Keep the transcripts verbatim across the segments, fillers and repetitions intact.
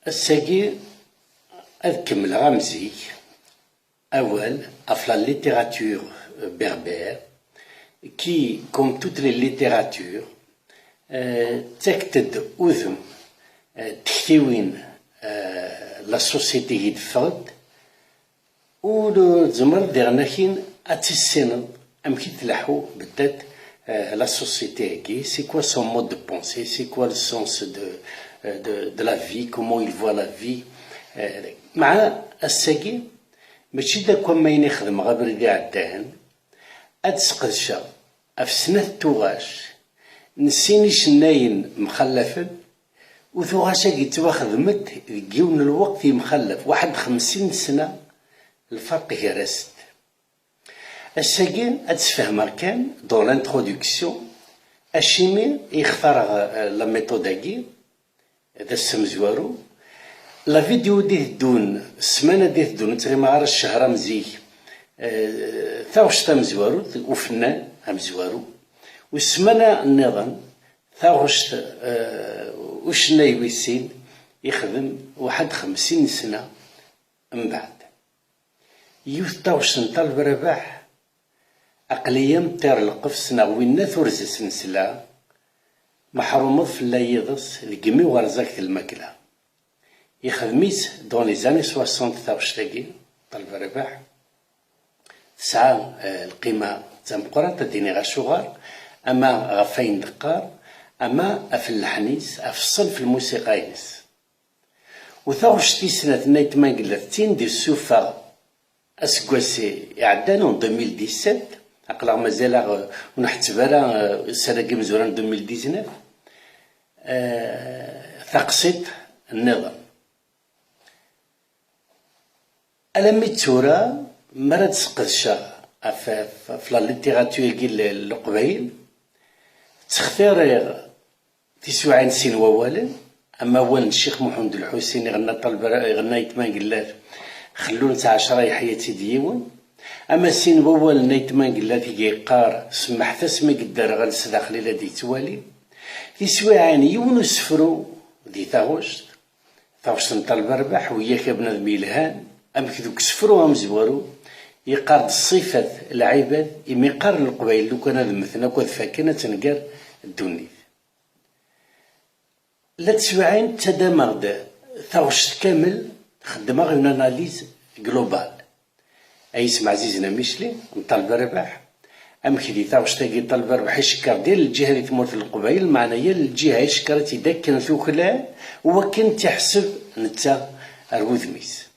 Ass-agi, ad kemmleɣ am zik awal ɣef la littérature berbère, qui, comme toutes les littératures, euh, ttakt-d udem, euh, tektiwin, euh, la société i d-teffeɣ-d, ur tzemreḍ diɣen akin ad tissineḍ amek i tleḥḥu beddat, euh, la société-agi, c'est quoi son mode de pensée, c'est quoi le sens de, euh, de, de la vie, comment il voit la vie. Euh, مع ass-agi, mačči d akk am wayen i xedmeɣ abrid iɛeddan, ad sqedceɣ ɣef snat tuɣac n sin icennayen mxallafen, u tuɣac-agi ttwaxedment deg yiwen n lweqt yemxallaf, waḥed xemsin sna lferq gar-asent. Ass-agi ad d-sfehmeɣ kan, dans l'introduction, acimi i xtareɣ, euh, la méthode-agi, d ass amezwaru. La vidéo d-iteddun, ssmana d-iteddun, ur ttɣimaɣ ara ccehr am zik, euh, taɣect tamezwarut, ufennan amezwaru, u ssmana nniḍen, taɣect, euh, ucennay wis sin, ixdem waḥed xemsin sna mbeɛd. Yiwet taɣect n Ṭaleb Rabaḥ, aql-i am ṭṭir lqefs neɣ winna turez-as nesla, meḥrumeḍ fell-a yiḍes deg imi werẓagt lmakla. Ixdem-itt dans les années soixante taɣect-agi, Ṭaleb Rabaḥ. Tesɛa, eh, lqima d tameqqrant, ad d-iniɣ acuɣer, ama ɣef wayen d-qqar, ama ɣef lleḥn-is, ɣef ṣṣenf lmusiqa-ines. U taɣect tis snat n Ayt Mangellat d tin d-isuffeɣ aseggas iɛeddan, en deux mille dix-sept, aql-aɣ mazal-aɣ, eh, ur nḥetteb ara, eh, sser-agi imezwura n deux mille dix-neuf, eh, taqsiṭ nniḍen. Alammi d tura, mi ara d-sqedceɣ ɣef, ɣef, ɣef la littérature-agi n, n Leqbayel, ttextiriɣ tiswiɛin sin wawalen, am wawal n Ccix Muḥend Lḥusin iɣenna Ṭaleb Ra-, iɣenna Ayt Mangellat, xellu-tt ɛecra yeḥya-tt-id yiwen, ama sin wawalen n Ayt Mangellat i yeqqar, semmeḥt-as mi yedderɣel s daxel i la d-yettwali. Tiswiɛin, yiwen usefru di taɣect, taɣect n Ṭaleb Rabaḥ, wiyyak a bnadem yelhan, amek deg usefru amezwaru yeqqar-d ṣṣifat lɛibad, imi qqaren Leqbayel lukan ad mmten akk ad fakken ad tenger ddunit. La teswiɛin ttaddameɣ-d taɣect kamel, xeddmeɣ une analyse globale. Ay isem ɛzizen a Micli, n Ṭaleb Rabaḥ, amek di taɣect-agi Ṭaleb Rabaḥ icekkeṛ-d yal lǧiha di tmurt n Leqbayel, meɛna yal lǧiha icekkeṛ-itt-id akken tuklal, u akken tt-iḥseb netta ar wudem-is.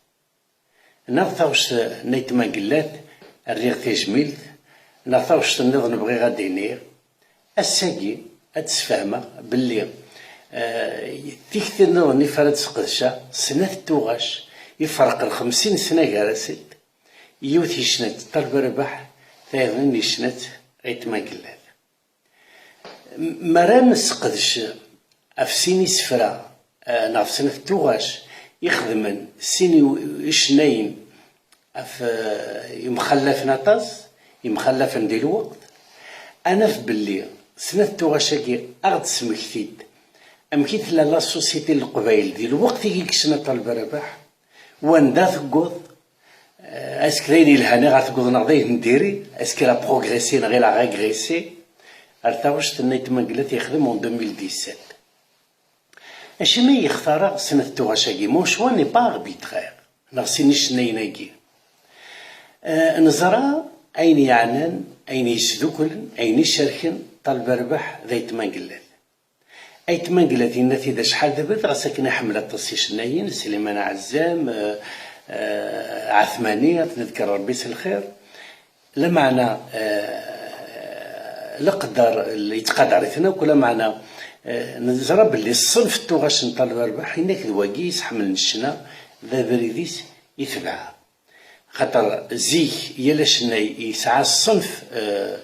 Neɣ taɣect n Ayt Mangellat, rriɣ tajmilt, neɣ taɣect nniḍen bɣiɣ ad d-iniɣ, ass-agi ad d-sfehmeɣ belli, eh, tikti nniḍen ifa ara d-sqedceɣ, snat tuɣac iferqen xemsin sna gar-asent, yiwet yecna-tt Ṭaleb Rabaḥ, tayeḍnin yecna-tt Ayt Mangellat. M-, mi ara nesqedec ɣef sin isefra, eh, neɣ ɣef snat tuɣac ixedmen sin i-, icennayen ɣef, eh, imxallafen aṭas, imxallafen di lweqt, ad naf belli snat tuɣac-agi aɣ-d-smekti-d amek i tella la société n Leqbayel di lweqt i yekcen Ṭaleb Rabaḥ, wanda tewweḍ, eh, est-ce que d ayen yelhan i ɣer tewweḍ neɣ d ayen n diri, est-ce qu'elle a progressé neɣ elle a régressé, ar taɣect n Ayt Mangellat yexdem en deux mille dix-sept. Acimi i yextar-aɣ snat tuɣac-agi? Mon choix n'est pas arbitraire, neɣ sin icennayen-agi. Eh, neẓra ayen yeɛnan, ayen yesduklen, ayen icerken Ṭaleb Rabaḥ d Ayt Mangellat. Ayt Mangellat yenna-t-id acḥal d abrid, ɣas akken iḥemmel aṭas icennayen, Sliman Ɛezzam, eh, eh, Ɛetmani, ad t-nedker Rebbi s lxir. Lameɛna, eh, leqder yettqadar-iten akk, lameɛna, eh, neẓra belli ṣṣenf n tuɣac n Ṭaleb Rabaḥ, yenna-k d wagi yesḥemmlen ccna, d abrid-is itebɛeɣ. Xaṭer zik, yal acennay yesɛa ṣṣenf, eh,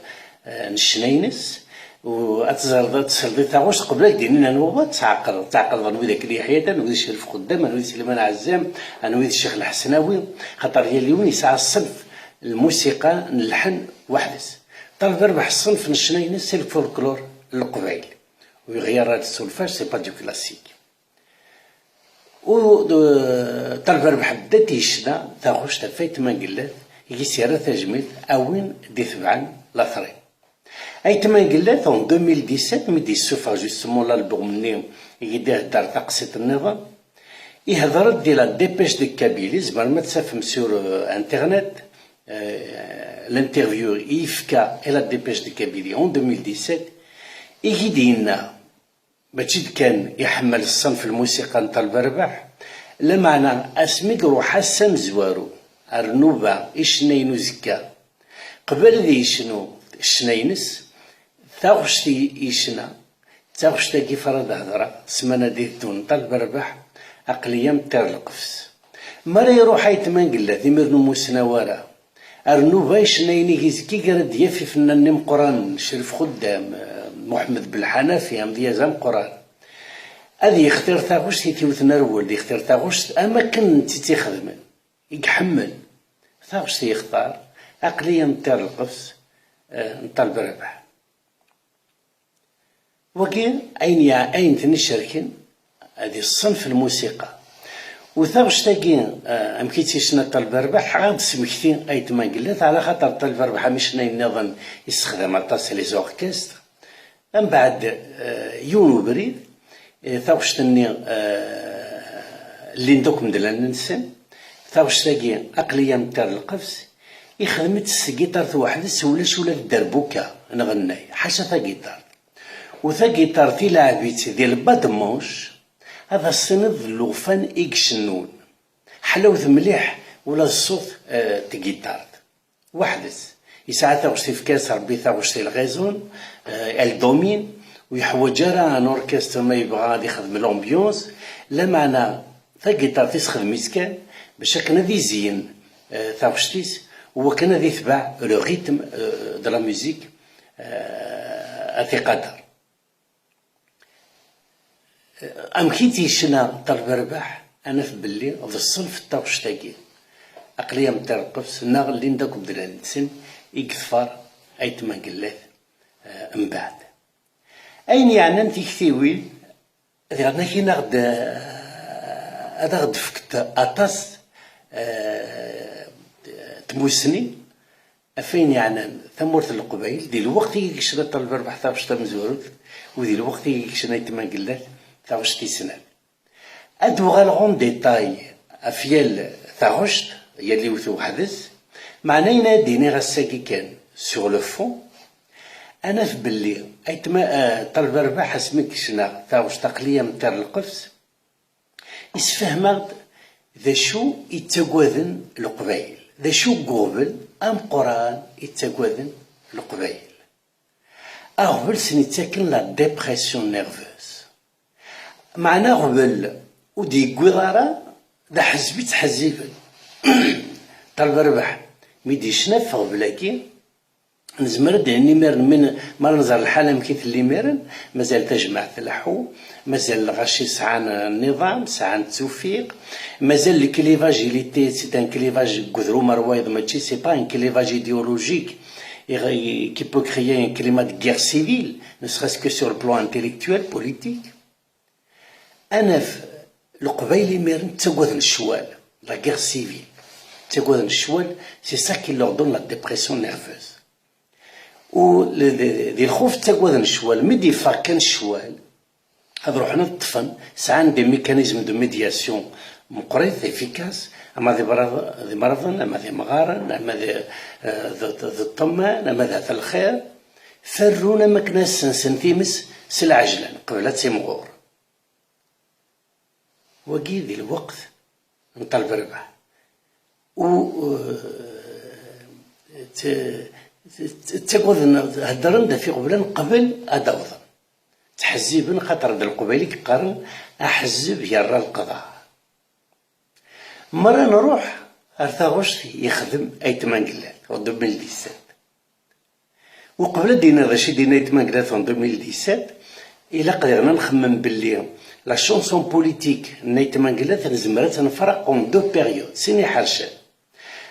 eh, n ccna-ines, u ad teẓreḍ, ad tesleḍ i taɣect, qbel ad k-d-inin anwa wa, ad tɛeqleḍ, ad tɛeqleḍ anwi d Akli Yeḥya, anwi d Crif Xuddam, anwi d Sliman Ɛezzam, anwi d Ccix Lḥesnawi, xaṭer yal yiwen yesɛa ṣṣenf n lmusiqa n lḥen weḥd-s. Ṭaleb Rabaḥ ṣṣenf n ccna-ines, c'est le folklore n Leqbayel. U yeɣyar ar solfège, c'est pas du classique. U d-, Ṭaleb Rrbeḥ bedda-t yecna taɣect ɣef Ayt Mangellat, i s-yerra tajmilt a win d-itebɛen later-in. Ayt Mangellat, en deux mille dix-sept, mi d-yessufeɣ justement l'album-nni i d-ihedder taqsiṭ nniḍen, ihder-d di La Dépêche de Kabylie, tzemrem ad t-tafem sur, euh, internet, euh, l'interview i yefka i La Dépêche de Kabylie en deux mille dix-sept, i d-yenna, mačči d kan iḥemmel ṣṣenf lmusiqa n Ṭaleb Rrbeḥ, lameɛna asmi iruḥ ass amezwaru ar nnuba icennayen uzekka, qbel ad yecnu ccna-ines, taɣect i yecna, d taɣect-agi fara d hedreɣ, ssmana d-iteddun n Ṭaleb Rrbeḥ, aql-i am ṭṭir lqefs. Mi ara iruḥ Ayt Mangellat, imiren ur musnaw ara, ar nnuba icennayen i yizki gar ad d-yaf ifennanen imeqqranen, Crif Xuddam, eh, Muḥemmed Belḥanafi, amedyaz ameqqran. Ad yextir taɣect i t-iwten ar wul, ad yextir taɣect am akken n tt-ixedmen, i iḥemmel. Taɣect i yextar, aql-i am ṭṭir lqefs, eh, n Ṭaleb Rrbeḥ. Wagi, ayen ya-, ayen ten-icerken, ad iṣṣenf lmusiqa. U taɣect-agi, eh, amek i tt-yecna Ṭaleb Rrbeḥ, ad d-smekti Ayt Mangellat, ɛla xaṭer Ṭaleb Rrbeḥ am icennayen nniḍen, issexdam aṭas les orchestres. Mbeɛd, eh, yiwen ubrid, eh, taɣect-nni, eh, llin-d akk medlan-nsen, taɣect-agi, aql-i am ṭṭir lqefs, ixdem-itt s tgiṭart weḥd-s, ulac ula d dderbuka n ɣennay, ḥaca tagiṭart. U tagiṭart ileɛɛeb-itt di lbademmuc, ad as-tiniḍ d llufan i icennun. Ḥlawet mliḥ ula d ṣṣut, eh, n tgiṭart. Weḥd-s. Yesɛa taɣect, yefka-as Rebbi taɣect i lɣizun, eh, elle domine, ur yeḥwaǧ ara un orchestre ma yebɣa ad ixdem l'ambiance, lameɛna tagiṭart isexdem-itt kan bac akken ad izeyyen, eh, taɣect-is, u wakken ad itbeɛ le rythme, eh, de la musique, eh, ad t-iqader. Amek i tt-yecna Ṭaleb Rrbeḥ, ad naf belli d ṣṣenf n taɣect-agi. Aql-i am ṭṭir lqefs, neɣ llin-d akk medlan-nsen i yeḍfer Ayt Mangellat, eh, mbeɛd. Ayen yeɛnan tiktiwin, diɣen akin aɣ-d, eh, ad aɣ-d-tefkeḍ aṭas, eh, tmussni, ɣef wayen yeɛnan tamurt n Leqbayel, di lweqt i yecna Ṭaleb Rrbeḥ taɣect tamezwarut, u di lweqt i yecna Ayt Mangellat taɣect tis snat. Ad d-uɣaleɣ en détail ɣef yal taɣect, yal yiwet weḥd-s, meɛna ayen ad d-iniɣ ass-agi kan, sur le fond, ad naf belli Ayt Ma-, eh, Ṭaleb Rrbeḥ asmi i yecna taɣect aql-i am ṭṭir lqefs, isfehmeɣ-d d acu i ttagaden Leqbayel, d acu n uɣbel ameqqran i ttagaden Leqbayel. Aɣbel sen-ittaken la dépression nerveuse. Meɛna aɣbel ur d-yewwiḍ ara, d aḥezzeb i ttḥezziben. Ṭaleb Rrbeḥ, mi d-yecna ɣef uɣbel-agi, nezmer ad d-nini imiren, mi n-, mi ara nẓer lḥal amek i tella imiren, mazal tajmaɛt tleḥḥu, mazal lɣaci sɛan nniḍam, sɛan ttufiq, mazal le clivage, il était, c'est un clivage deg udrum ar wayeḍ, mačči, c'est pas un clivage idéologique, i, qui peut créer un climat de guerre civile, ne serait-ce que sur le plan intellectuel, politique. Ad naf Leqbayel imiren ttagaden ccwal, la guerre civile. Ttagaden ccwal, c'est ça qui leur donne la dépression nerveuse. U le-, di, di lxuf ttagaden ccwal, mi d-yeffeɣ kan ccwal, ad ruḥen ad ṭṭfen, sɛan des mécanismes de médiation meqqrit, efficace, ama d ibraḍ-, d imraḍen, ama d imɣaren, ama d, eh, d, d, d ṭṭemman, ama d at lxir, ferrun am akken ad sensen times s lɛejlan, qbel ad timɣur. Wagi di lweqt n Ṭaleb Rrbeḥ. U, eh, tt-, tt-, ttagaden, heddren-d ɣef iɣeblan qbel ad awḍen. Ttḥezziben, xaṭer d Leqbayel i yeqqaren aḥezzeb yerra leqder. Mi ara nruḥ ar taɣect yexdem Ayt Mangellat, en deux mille dix-sept. Uqbel ad d-iniɣ d acu i d-yenna Ayt Mangellat en deux mille dix-sept, ilaq diɣen ad nxemmem belli la chanson politique n Ayt Mangellat nezmer ad tt-nefreq en deux périodes, sin iḥercen.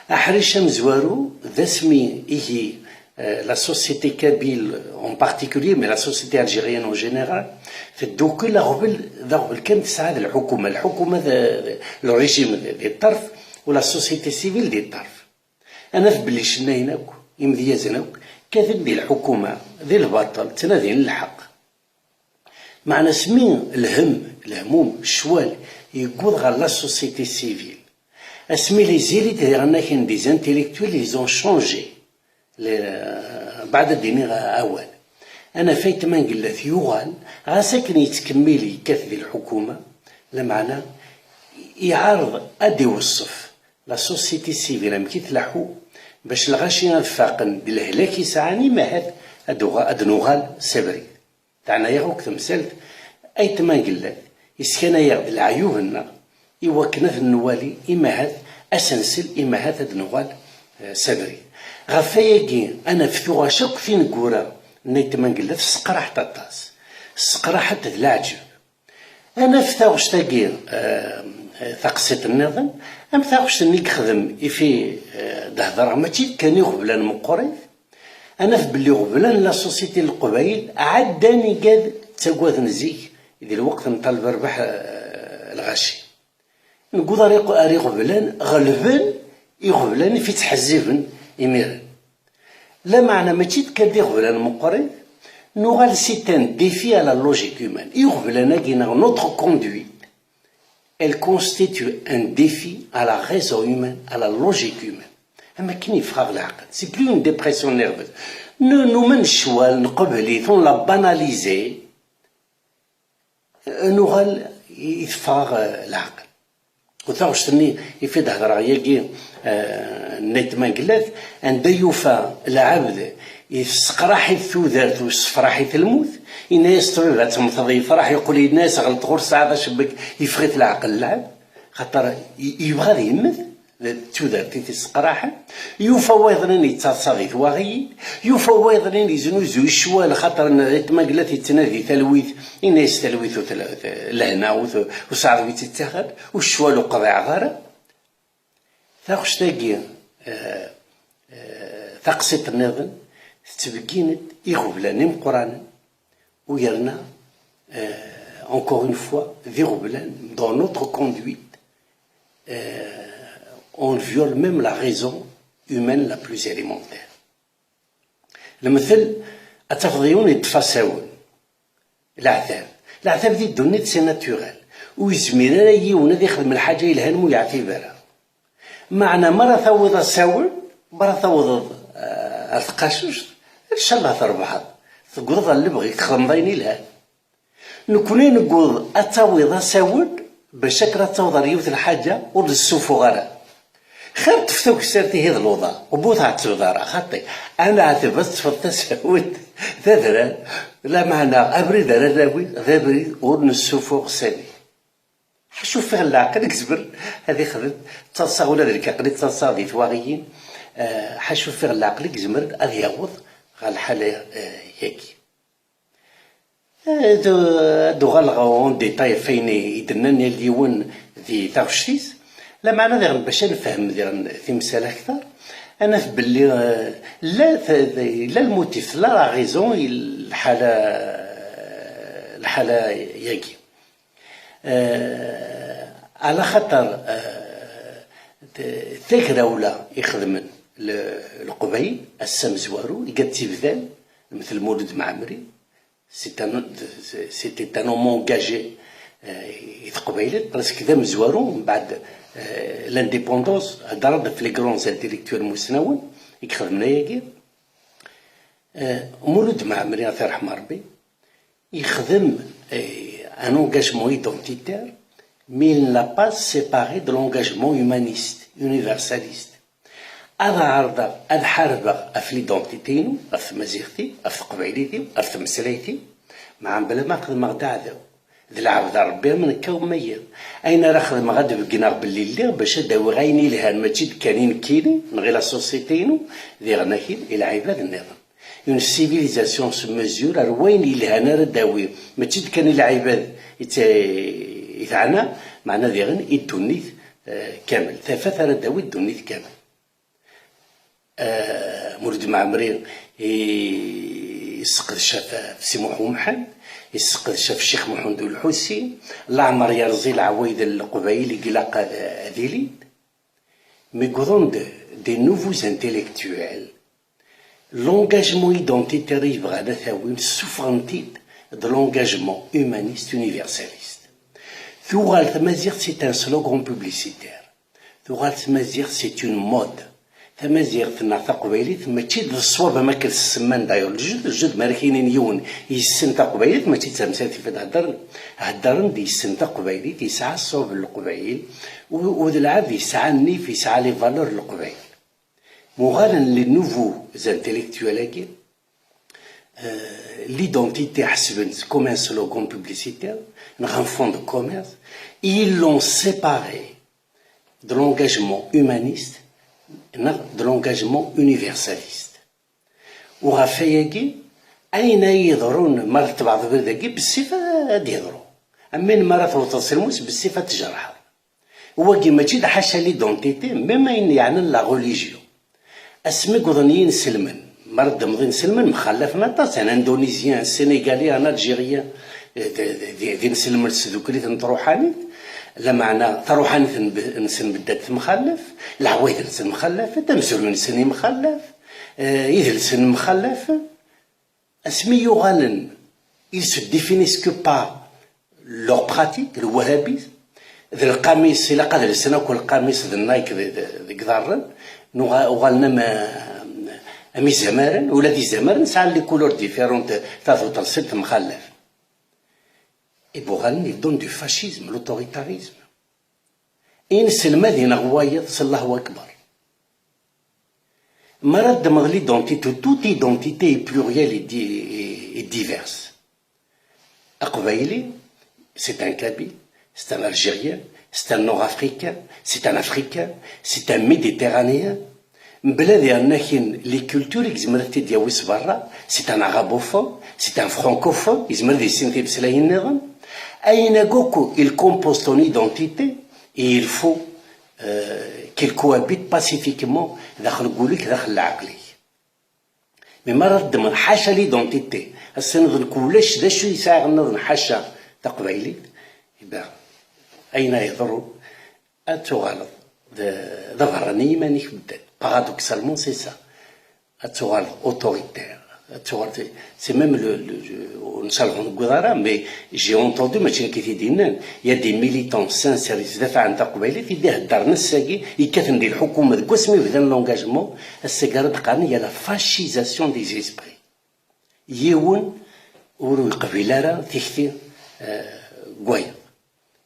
Aḥric amezwaru d asmi i yi-, Euh, la société kabyle en particulier, mais la société algérienne en général, teddukel aɣbel, d aɣbel kan tesɛa d lḥukuma. Lḥukuma d, d, le régime d, d ṭṭerf, u la société civile d ṭṭerf. Ad naf belli icennayen akk, imedyazen akk, kkaten di lḥukuma, di lbaṭel, ttnadin lḥeqq. Meɛna asmi lhemm, lehmum, ccwal, yewweḍ ɣer la société civile, asmi les élites diɣen akin des intellectuels, ils ont changé le, baɛd ad d-iniɣ awal. Ad naf Ayt Mangellat yuɣal, ɣas akken yettkemmil yekkat di lḥukuma, lameɛna iɛarḍ ad iweṣṣef la société civile amek i tleḥḥu, bac lɣaci ad faqen d lehlak i sɛan, imahat ad uɣa-, ad nuɣal s abrid. Teɛna-yaɣ akk temsalt, Ayt Mangellat iskana-yaɣ-d leɛyub-nneɣ, i wakken ad nwali, imahat, asensel, imahat ad nuɣal, eh, s abrid. Ɣef wayagi, ad naf tuɣac akk tineggura n Ayt Mangellat sseqraḥent aṭas. Sseqraḥent d leɛǧeb. Ad naf taɣect-agi, eh, taqsiṭ nniḍen, am taɣect-nni i yexdem ifi, eh, d-hedreɣ, mačči d kan iɣeblan meqqrit. Ad naf belli iɣeblan n la société n Leqbayel ɛeddan igad ttagaden zik di lweqt n Ṭaleb Rrbeḥ, eh, Lɣaci. Newweḍ ar iq-, ar iɣeblan, ɣelben iɣeblan ifi ttḥezziben imiren. Lameɛna mačči d kan d iɣeblan meqqrit, nuɣal c'est un défi à la logique humaine. Iɣeblan-agi neɣ notre conduite, elle constitue un défi à la raison humaine, à la logique humaine. Am akken yeffeɣ-aɣ leɛqel. C'est plus une dépression nerveuse. Nu-, numen ccwal, nqebel-it, on l'a banalisé. Nuɣal i teffeɣ, eh, leɛqel. U taɣect-nni ifi d-hedreɣ yagi, eh, n Ayt Mangellat, anda yufa lɛebd yesseqraḥ-it tudert u yessefraḥ-it lmut, yenna-yas ṭṭbib ad temmteḍ, yefreḥ, yeqqel yenna-yas ɣleṭ ɣur tesɛiḍ acebbek, yeffeɣ-it leɛqel lɛebd, xaṭer i-, yebɣa ad yemmet. D tudert i t-isseqraḥen. Yufa wayeḍnin yettaḍsa di twaɣiyin, yufa wayeḍnin yeznuzuy ccwal, xaṭer n Ayt Mangellat yettnadi talwit, yenna-yas talwit ur tla-, lehna ur t-, ur seɛd wi tt-ittaxen, u ccwal ur qḍiɛeɣ ara. Taɣect-agi, eh, eh, taqsiṭ nniḍen, tettbeggin-d iɣeblan imeqqranen, u yerna, eh, encore une fois, d iɣeblan dans notre conduite, euh, on viole même la raison humaine la plus élémentaire. Lemtel, ad tafeḍ yiwen yeṭṭef asawen, leɛtab. Leɛtab di ddunit, c'est naturel. Ur yezmir ara yiwen ad ixdem lḥaǧa yelhan ma ur yeɛtib ara. Meɛna, mi ara tawiḍ asawen, mi ara tawḍeḍ, eh, ar tqacuct, ncallah trebḥeḍ. Tewwḍeḍ ɣer lebɣi-k, txedmeḍ ayen yelhan. Nekni newweḍ ad tawiḍ asawen bac akken ad taweḍ ar yiwet lḥaǧa ur d-nessufuɣ ara. Xir ṭṭef tagessart ihi d luḍa, ur tɛettbeḍ ara, xaṭi. Ad neɛteb ad teṭṭfeḍ tasawent d adrar, lameɛna abrid ara nawi d abrid ur nessufuɣ sani. Ḥacu fiɣ leɛqel i yezmer ad ixdem, ttaḍsaɣ ula d nekk aql-i ttaḍsaɣ di twaɣiyin, eh, ḥacu fiɣ leɛqel i yezmer ad yaweḍ ɣer lḥala, eh, yagi. Ad, ad uɣaleɣ en détail ɣef wayen i d-nnan yal yiwen di taɣect-is. Lameɛna diɣen bac ad nefhem diɣen timsal akteṛ, ad naf belli, eh, la, la le motif, la la raison i lḥala, lḥala-yagi. Eh, ɛla xaṭer, eh, t-, tagrawla i xedmen le-, Leqbayel, ass amezwaru, igad tibdan, mtel Mulud Mɛemmri, c'est un, c'était un homme engagé, eh, i teqbaylit, presque d amezwaru, mbeɛd, eh, l'indépendance, hedreɣ-d ɣef les grands intellectuels musnawen i ixedmen ayagi. Eh, Mulud Mɛemmri, ad t-iṛḥem Ṛebbi, yexdem, eh, un engagement identitaire, mais il ne l'a pas séparé de l'engagement humaniste, universaliste. Ad ɛerḍeɣ ad ḥarbeɣ ɣef l'identité-inu, ɣef tmaziɣt-iw, ɣef teqbaylit-iw, ɣef tmeslayt-iw, meɛna bla ma xedmeɣ d aɛdaw. D lɛebd n Ṛebbi am nekk am wayi. Ayen ara xedmeɣ ad d-beggneɣ belli lliɣ bac ad d-awiɣ ayen yelhan mačči d kan i nekkini neɣ i la société-inu, diɣen akkin i lɛibad nniḍen. Une civilisation se mesure ar wayen yelhan ara d-tawi, mačči d kan i lɛibad i tt-, i teɛna, meɛna diɣen i ddunit, eh, kamel. Tafat ara d-tawi ddunit kamel. Mulud Mɛemmri i-, yesseqdec ɣef Si Muḥ Umḥend, yesseqdec ɣef Ccix Muḥend Ulḥusin, leɛmer yerẓi leɛwayed n Leqbayel i ilaq ad, ad ilint. Mi wwḍen-d des nouveaux intellectuels, l'engagement identitaire i bɣan ad t-awin, ssufɣen-t-id de l'engagement humaniste universaliste. Tuɣal tmaziɣt, c'est un slogan publicitaire. Tuɣal tmaziɣt, c'est une mode. Tamaziɣt neɣ taqbaylit mačči d ṣṣwab am akken s-semman, d'ailleurs, lǧud, lǧud mi ara k-inin yiwen yessen taqbaylit, mačči d tamsalt i d-heddren. Heddren-d yessen taqbaylit, yesɛa ṣṣwab n Leqbayel, u, u d lɛebd yesɛa nnif, yesɛa les valeurs n Leqbayel. Muɣalen les nouveaux intellectuels-agi, euh, l'identité ḥesben-tt comme un slogan publicitaire, neɣ un fonds de commerce, et ils l'ont séparé de l'engagement humaniste, neɣ de l'engagement universaliste. U ɣef wayagi, ayen ay yeḍrun mi ara tettebɛeḍ abrid-agi, bessif ad d-yeḍru. Am win mi ara tewteḍ s lmus, bessif ad tjerḥeḍ. Wagi mačči d ḥaca l'identité, même ayen yeɛnan la religion. Asmi wwḍen yinselmen, mi ara d-ddmeḍ inselmen, mxallafen aṭas, un Indonésien, un Sénégalais, un Algérien, d, d, d, d inselmen s tdukli n truḥanit, lameɛna taruḥanit n-, nsen beddat temxallaf, leɛwayed-nsen mxallafet, amezruy-nsen imxallaf, eh, idles-nsen mxallaf. Asmi yuɣalen, ils se définissent que par leur pratique, lwahabit, d lqamis, ilaq ad lsen akk lqamis d Nike de-, de-, deg iḍarren, nuɣa-, uɣalen am, am izamaren, ula d izamaren sɛan les couleurs différentes, taduṭelsit temxallaf. I buɣalen, ils donnent du fascisme, l'autoritarisme. Inselmad-ineɣ wayeḍ s Allahu Akbar. Mi ara ddmeḍ l'identité, toute identité est plurielle et di-, et diverse. Aqbayli, c'est un Kabyle, c'est un Algérien, c'est un Nord-Africain, c'est un Africain, c'est un Méditerranéen. Mebla ad yerna akin les cultures i yezmer ad t-id-yawi s berra, c'est un arabophone, c'est un francophone, yezmer ad yissin timeslayin nniḍen. Ayen-agi akk, il compose ton identité, et il faut, euh, qu'il cohabite pacifiquement daxel n wul-ik, daxel n leɛqel-ik. Mi ara teddmeḍ ḥaca l'identité, ass-a nniḍen ulac d acu yesɛa nniḍen ḥaca taqbaylit, eh ben, ayen ay iḍerrun, ad tuɣaleḍ d, d aberrani i yiman-ik bedden. Paradoxalement, c'est ça. Ad tuɣaleḍ autoritaire. Ad tuɣaleḍ, c'est même le, le, le, ur ncalɣu newwiḍ ara, mais j'ai entendu, mačči nekk i t-id-yennan, il y a des militants sincères yettdafaɛen taqbaylit i d-iheddren ass-agi, yekkaten di lḥukuma deg wasmi bdan l'engagement, ass-agi ara d-qqaren, il y a la fascisation des esprits. Yiwen ur yeqbil ara tikti, eh, n wayeḍ.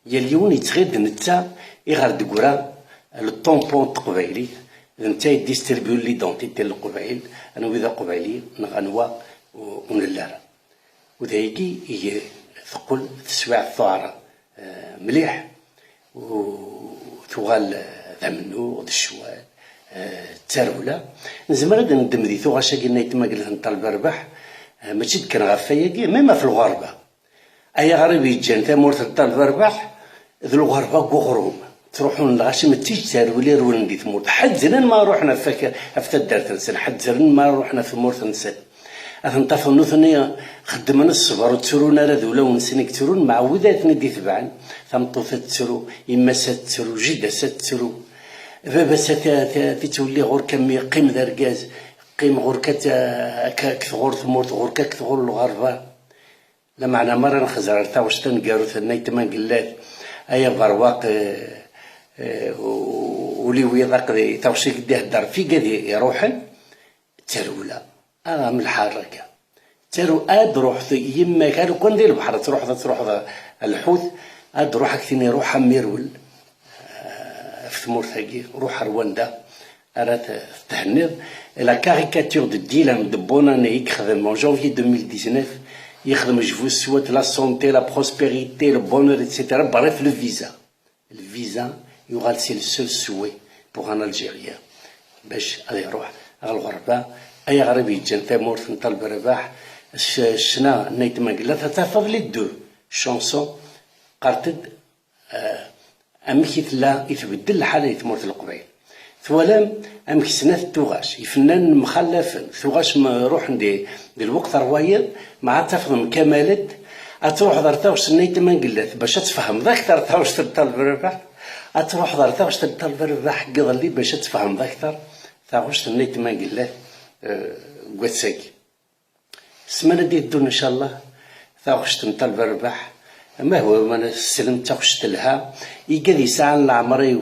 Yal yiwen yettɣil d netta i ɣer d-teggra le tampon n teqbaylit, d netta i distribuyen l'identité n Leqbayel, anwa i d aqbayli neɣ anwa ur, ur nelli ara. U d ayagi i teqqel teswiɛt tuɛra, eh, mliḥ, u tuɣal, eh, d amennuɣ, d ccwal, eh, d tarewla. Nezmer ad neddem di tuɣac-agi n Ayt Maglet n Ṭaleb Rrbeḥ, eh, mačči d kan ɣef wayagi, même ɣef lɣerba. Ay aɣrib yeǧǧan tamurt n Ṭaleb Rrbeḥ, d lɣerba n uɣrum. Ttruḥun lɣaci, mačči d tarewla i rewlen di tmurt. Ḥezzren ma ruḥen ɣef, ɣef taddart-nsen, ḥezzren ma ruḥen ɣef tmurt-nsen. Ad ten-tafeḍ nutni xeddmen ṣṣber, ur ttrun ara d ulawen-nsen i yettrun, mɛa wid ay ten-id-itebɛen. Tameṭṭut ad tettru, yemma-s ad tettru, jida-s ad tettru. Baba-s ad t-, t-, t-, ittwelli ɣur-k a mmi, qqim d argaz, qqim ɣur-k ad t-, ad k-, ad k-tɣur tmurt, ɣur-k ad k-tɣur lɣerba. Lameɛna mi ara nexzer ar taɣect taneggarut n Ayt Mangellat, ay aberwaq, eh, eh, u-, ul-iw iḍaq di taɣect i k-d-ihedder f igad i-, iruḥen, d tarewla. Ah, am lḥerraka. Taru-, ad ruḥ t-, yemma-k, a lukan di lebḥer ad truḥeḍ, ad truḥeḍ a, a lḥut, ad ruḥ ak-tini, ruḥ a mmi rwel, eh, ɣef tmurt-agi, ruḥ ar wanda ara t-, thenniḍ. La caricature de Dylan de bonne année i yexdem en janvier deux mille dix-neuf, yexdem je vous souhaite la santé, la prospérité, le bonheur, et cetera. Bref, le visa. Lviza yuɣal c'est le seul souhait pour un Algérien bac ad iruḥ ɣer lɣerba. Ay aɣrib yeǧǧan tamurt n Ṭaleb Rrbeḥ, c-, ccna n Ayt Mangellat, ad tafeḍ les deux chansons, qqarent-d, eh, amek i tella, i tbeddel lḥala di tmurt n Leqbayel. Twalam amek snat tuɣac ifennanen mxallafen, tuɣac ruḥen di, di lweqt rwayeḍ, ma ad tafeḍ mkamalet, ad truḥeḍ ar taɣect n Nayt Mangellat bac ad tfehmeḍ akteṛ taɣect n Ṭaleb Rabaḥ, ad truḥeḍ ar taɣect n Ṭaleb Rabaḥ n yiḍelli bac ad tfehmeḍ akteṛ taɣect n Nayt Mangellat, eh, deg wass-agi. Ssmana d-iteddun, ncallah, taɣect n Ṭaleb Rabaḥ, ma hwa ma sslen d taɣect telha, igad yesɛan leɛmer-iw,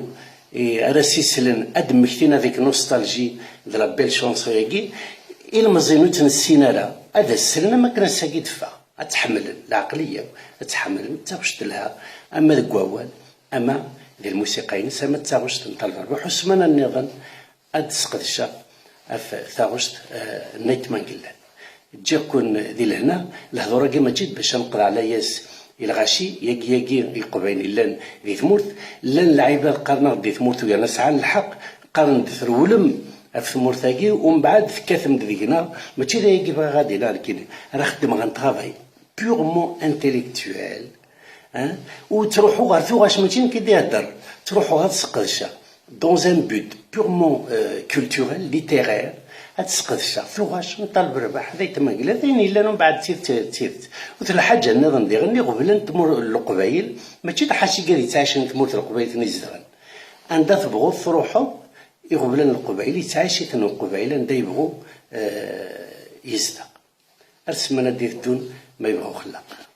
i ara s-islen ad d-mmektin avec nostalgie de la belle chanson-agi, ilmeẓyen ur tt-nessin ara, ad as-slen am akken ass-agi d-teffeɣ, ad tt-ḥemmlen, leɛqliya-w, ad tt-ḥemmlen, d taɣect telha, ama deg wawal, ama di lmusiqa-ines, ama d taɣect n Ṭaleb Rabaḥ, u ssmana nniḍen, ad d-sqedceɣ ɣef taɣect, eh, n Nayt Mangellat. Ǧǧiɣ-ken di lehna, lehdur-agi mačči d bac ad neqḍeɛ layas i lɣaci, yagi, yagi i Leqbayel yellan di tmurt, llan lɛibad qqaren-aɣ-d di tmurt u yerna sɛan lḥeqq, qqaren-d trewlem ɣef tmurt-agi, u mbeɛd tekkatem-d deg-neɣ, mačči d ayagi bɣiɣ ad iniɣ nekkini, ara xeddmeɣ un travail purement intellectuel, hein, u ttruḥuɣ ɣer tuɣac, mačči nekk i d-ihedder, ttruḥuɣ ad sqedceɣ dans un but purement, euh, culturel, littéraire, ad sqedceɣ tuɣac n Ṭaleb Rabaḥ d Ayt Mangellat, d ayen yellan umbeɛd d tidet, d tidet. U d lḥaǧa nniḍen diɣen, iɣeblan n tmur-, n Leqbayel, mačči d ḥaca igad yettɛicin di tmurt n Leqbayel ten-izedɣen. Anda tebɣuḍ truḥeḍ, iɣeblan n Leqbayel, yettɛic-iten Leqbayel, anda yebɣu, euh, yezdeɣ. Ar ssmana d-iteddun, ma yebɣa uxellaq.